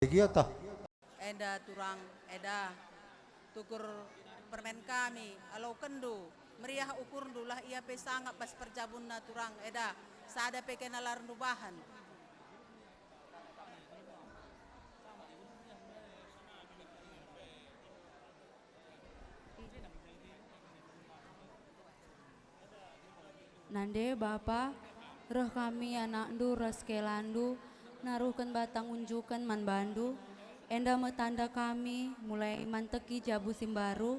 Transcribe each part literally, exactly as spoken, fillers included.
Gia tah. Enda turang, eda, tukur permen kami, alokenndu, meriah ukurndu, lah ia pe sangap bas perjabunna turang, eda, sada pe kena la erndu bahan. Nande, Bapa, reh kami anakndu ras kelandu, naruhken batang unjuken man bandu, enda me tanda kami mulai manteki jabu si mbaru,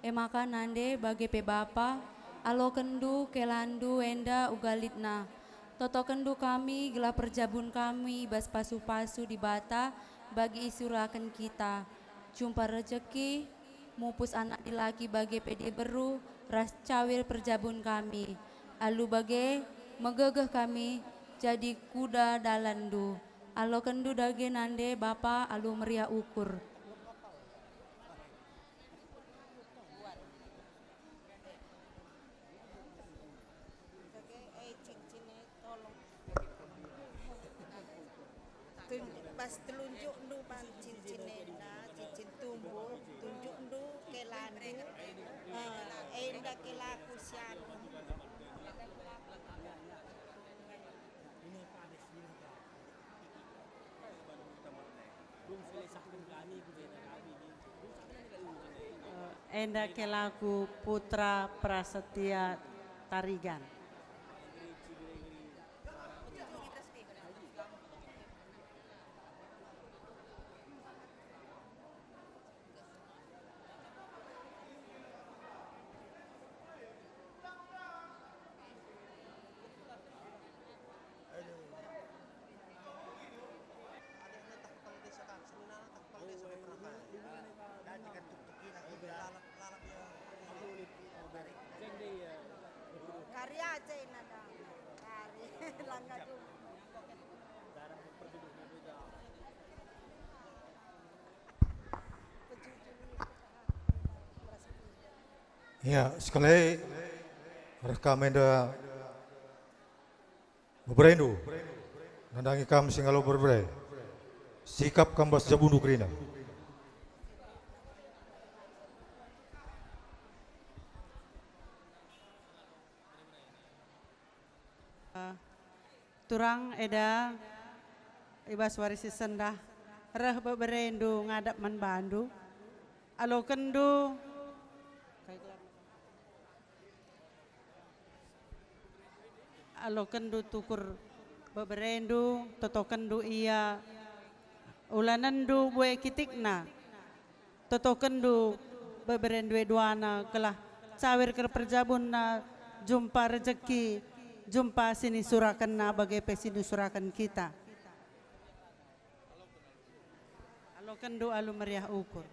e maka nande bage pe Bapa, alokenndu kelandu enda uga litna. Totokenndu kami gelah perjabun kami i bas pasu-pasu Dibata bagi isuraken kita. Jumpa rejeki, mupus anak dilaki bage pe diberu ras cawir perjabun kami. Alu bage, megegeh kami jadi kuda dalanndu. Alokenndu dage nande Bapa alu meriah ukur. Tunjuk, bas telunjukndu man cincin enda, cincin tumbur, tunjukndu kelandu, eh, enda kelaku si anu. Eh, enda kelaku Putra Prasetya Tarigan. Kari aja inada. Kari. Langga dulu. Ya, sekali reh kam enda beberendu, nandangi kam si ngalo berbere. Sikap kam bas jabundu kerina. Turang eda i bas wari si sendah, reh beberendu ngadap man bandu. Alokenndu, alokenndu tukur beberendu, totokenndu ia, ulanenndu bue kitikna. Totokenndu beberendu e duana, gelah cawir ker perjabunna, jumpa rejeki, jumpa sinisurakenna bage pe sinisuraken kita. Alokenndu alu meriah ukur.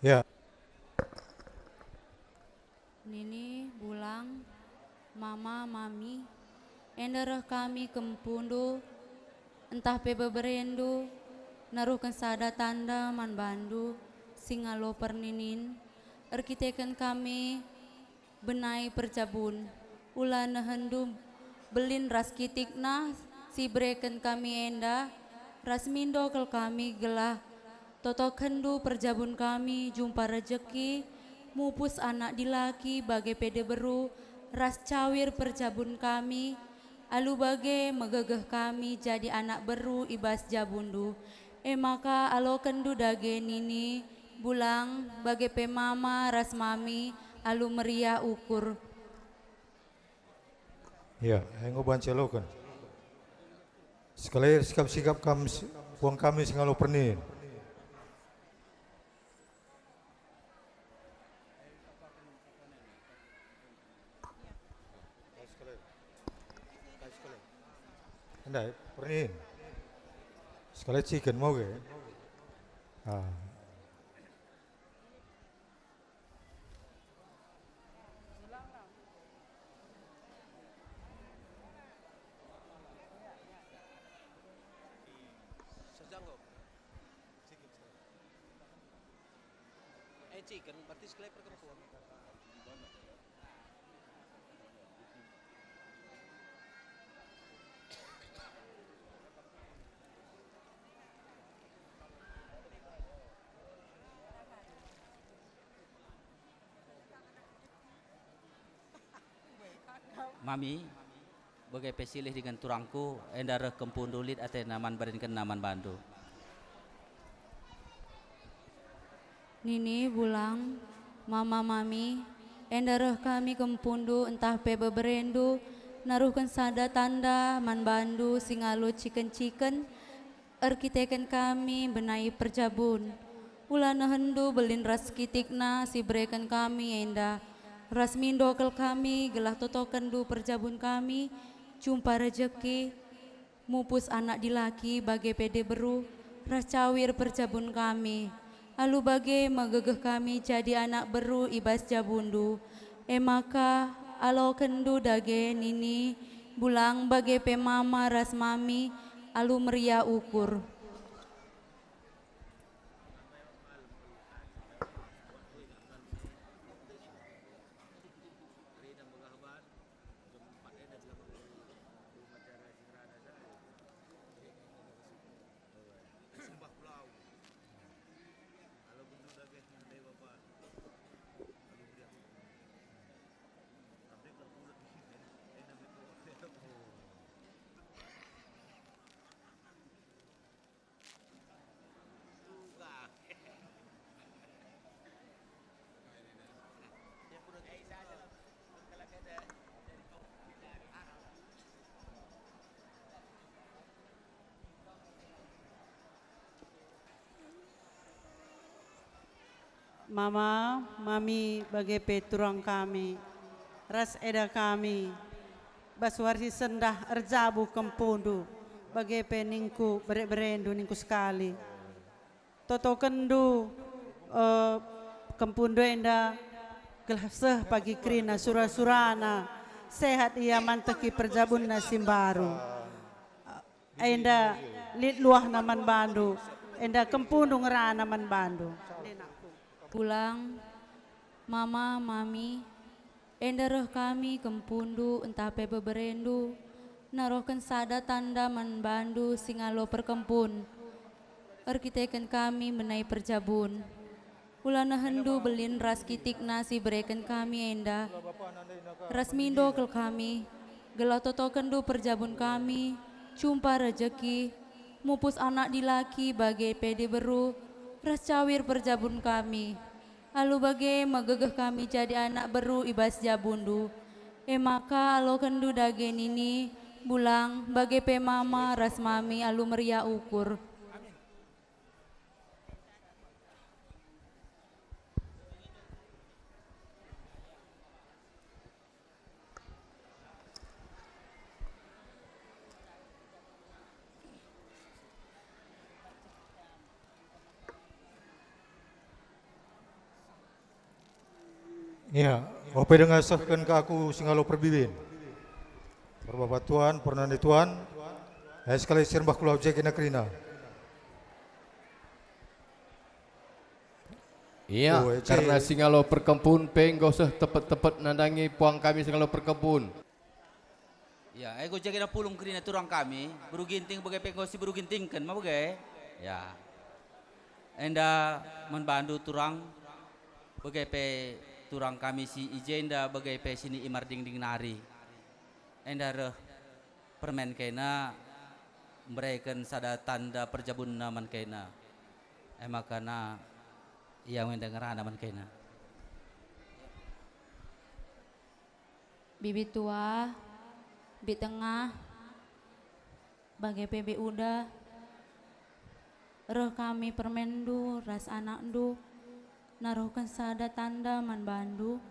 Ya. Nini, Bulang, Mama, Mami, enda reh kami kempundu, ntah pe beberendu, naruhken sada tanda man bandu, si ngalo perninin, erkiteken kami benai perjabun, ula nehenndu belin ras kitikna si ibereken kami enda, ras mindo kal kami gelah totokenndu perjabun kami jumpa rejeki, mupus anak dilaki bage pe diberu, ras cawir perjabun kami, Alu bage megegeh kami jadi anak beru i bas jabundu. E maka alokenndu dage nini, bulang, bage pe mama ras mami alu meriah ukur. Ya, enggo banci aloken. Sekali sikap-sikap kam si-, puang kami singalo pernin. Ndai, pernin. Sekali chicken mau ke? Ah. Eh, chicken, berarti sekali perkempun. Mami, bage pe silih dingen turangku, enda reh kempundu lit atena man berenkenna man bandu. Nini, bulang, mama, mami, enda reh kami kempundu ntah pe beberendu, naruhken sada tanda man bandu singalo chicken-chicken, erkiteken kami mbenai perjabun. Ula nehenndu belin ras kitikna si bereken kami enda, ras mindo kal kami gelah totokenndu perjabun kami, jumpa rejeki, mupus anak dilaki bage pe diberu, ras cawir perjabun kami. Alu bage megegeh kami jadi anak beru i bas jabundu. E maka, alokenndu dage nini, bulang bage pe mama ras mami alu meriah ukur. Mama, mami, bage pe turang kami, ras eda kami, bas wari sendah erjabu kempundu, bage pe ningku bere-berendu ningku sekali. Totokenndu, eh, kempundu enda gelah seh pagi kerina sura-surana, sehat ia manteki perjabunna si mbaru. Enda lit luahna man bandu, enda kempundu ngerana man bandu. Pulang, mama, mami, enda reh kami kempundu ntah pe beberendu, narohken sada tanda man bandu singalo perkempun, erkiteken kami mbenai perjabun. Ula nehenndu belin ras kitikna si bereken kami enda, ras mindo kal kami, gelah totokenndu perjabun kami, jumpa rejeki, mupus anak dilaki bage pe diberu, ras cawir perjabun kami. Alu bage megegeh kami jadi anak beru i bas jabundu. E maka alokenndu dage nini, bulang, bage pe mama ras mami alu meriah ukur. Ia, ope denga sehken ka aku singalo perbibin. Perbaba Tuan, pernande Tuan, eh, sekali sirembah kulau jeke na kerina. Ia, oh, ece. Karna singalo perkempun pe enggo seh tepet-tepet nandangi puang kami singalo perkempun. Ya, ego jage na pulung kerina turang kami, beru Ginting bage pe enggo si beru Gintingken ma bage. Ya. Enda man bandu turang, bage pe turang kami si i jenda bage pe si ni Imar Dingding nari. Enda reh permen kaina, mbereken sada tanda perjabunna man kaina. E maka na ia ngenda ngerana man kaina. Bibi tua, bi tengah, bage pe bi uda, reh kami permenndu ras anakndu, naruhken sada tanda man bandu.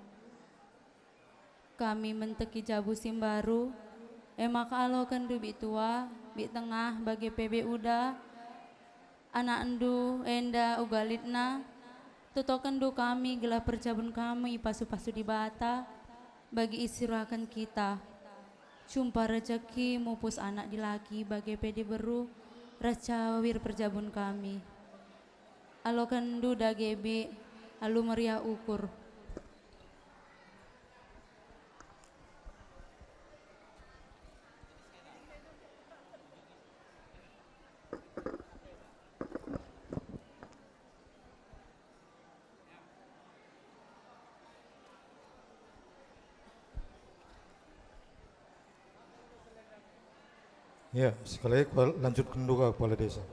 Kami menteki jabu si mbaru, e maka alokenndu bi tua, bi tengah, bage pe bi uda, anakndu enda uga litna, totokenndu kami gelah perjabun kami ipasu-pasu Dibata, bagi isuraken kita. Cumpah rejeki mupus anak dilaki bage pe diberu, ras cawir perjabun kami. Alokenndu dage bi, alu meriah ukur. Ya, sekali lagi kulanjutken dua Kepala Desa.